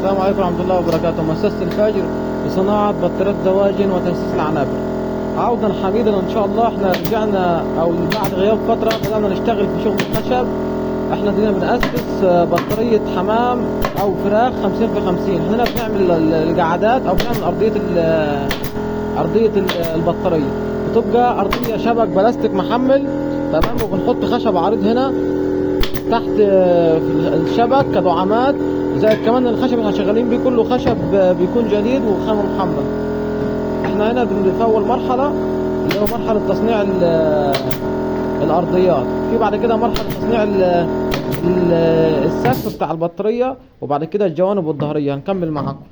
السلام عليكم ورحمة الله وبركاته. مؤسسة الفجر لصناعة بطاريات دواجن وتأسيس العنابر. عودا حميدا ان شاء الله. احنا رجعنا او بعد غياب فترة بدأنا نشتغل في شغل الخشب. احنا دينا بنأسس بطارية حمام او فراخ 50 في 50. احنا هنا بنعمل القعدات او بنعمل ارضية البطارية، بتبقى ارضية شبك بلاستيك محمل، تمام، وبنحط خشب عريض هنا تحت في الشبك كدعامات، زائد كمان الخشب اللي احنا شغالين بيه كله خشب بيكون جديد وخامه محمل. احنا هنا في اول مرحلة اللي هو مرحلة تصنيع الارضيات، في بعد كده مرحلة تصنيع السقف بتاع البطارية، وبعد كده الجوانب والظهريه. هنكمل معاكم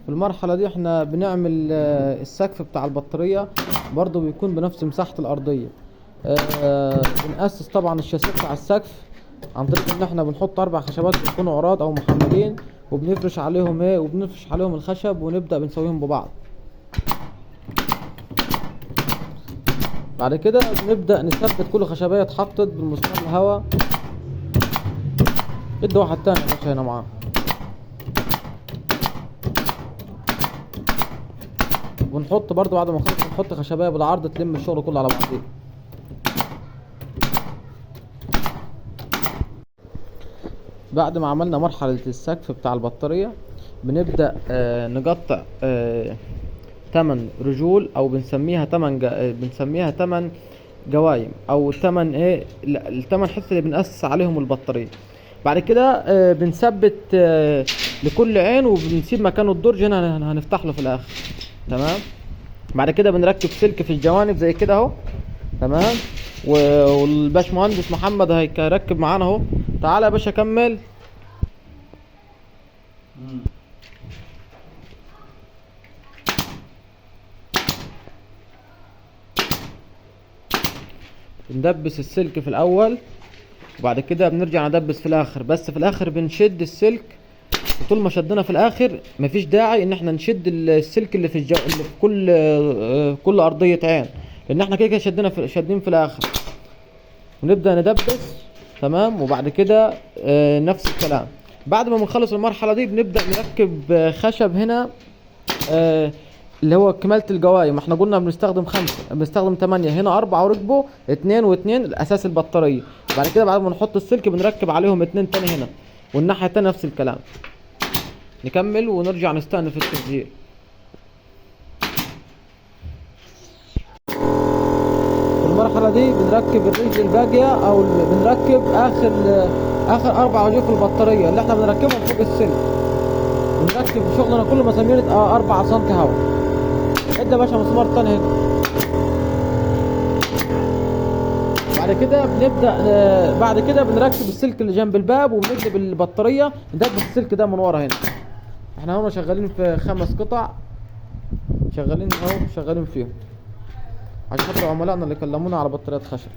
في المرحلة دي. احنا بنعمل السقف بتاع البطارية برضو بيكون بنفس مساحة الارضية. بنأسس طبعا الشاسيه بتاع السقف عن طريق ان احنا بنحط 4 خشبات بيكونوا عراض او محملين، وبنفرش عليهم ايه، وبنفرش عليهم الخشب ونبدأ بنسويهم ببعض. بعد كده بنبدأ نثبت كل خشبية اتحطت بالمسمار الهواء. ادي واحد تاني يا باشا هنا معاه. ونحط برضو بعد ما نخلص نحط خشبية بالعرض تلم الشغل كله على بعضيه. بعد ما عملنا مرحلة السقف بتاع البطارية بنبدأ نقطع 8 رجول، او بنسميها 8 بنسميها 8 جوايم، او 8 ايه، لا، التمن حتة اللي بنأسس عليهم البطارية. بعد كده بنثبت لكل عين، وبنسيب مكانه الدرج هنا هنفتح له في الاخر، تمام. بعد كده بنركب سلك في الجوانب زي كده اهو، تمام. والباش مهندس محمد هيركب معانا اهو. تعالى يا باشا كمل. بندبس السلك في الاول، وبعد كده بنرجع ندبس في الاخر، بس في الاخر بنشد السلك، وطول ما شدنا في الاخر مفيش داعي ان احنا نشد السلك اللي في الجو، اللي في كل ارضية عين، لان احنا كده كده شادين في الاخر. ونبدأ ندبس، تمام. وبعد كده نفس الكلام. بعد ما بنخلص المرحلة دي بنبدأ نركب خشب هنا، اللي هو كمالة الجوايم. احنا قلنا بنستخدم 5، بنستخدم 8، هنا 4 وركبوا 2 و2 الأساس البطارية. بعد كده بعد ما نحط السلك بنركب عليهم 2 تاني هنا، والناحية التانية نفس الكلام. نكمل ونرجع نستأنف التسجيل. في المرحلة دي بنركب الرجل الباقية، أو بنركب آخر 4 رجول في البطارية اللي احنا بنركبهم فوق السلك. بنركب شغلنا كله مسامير 4 سم هواء. ادي يا باشا مسمار تاني هنا. بعد كده بنبدأ، بعد كده بنركب السلك اللي جنب الباب، وبنقلب البطارية، ندبس السلك ده من ورا هنا. احنا هنا شغالين في 5 قطع، شغالين اهو، شغالين فيهم عشان خاطر عملائنا اللي كلمونا على بطاريات خشب.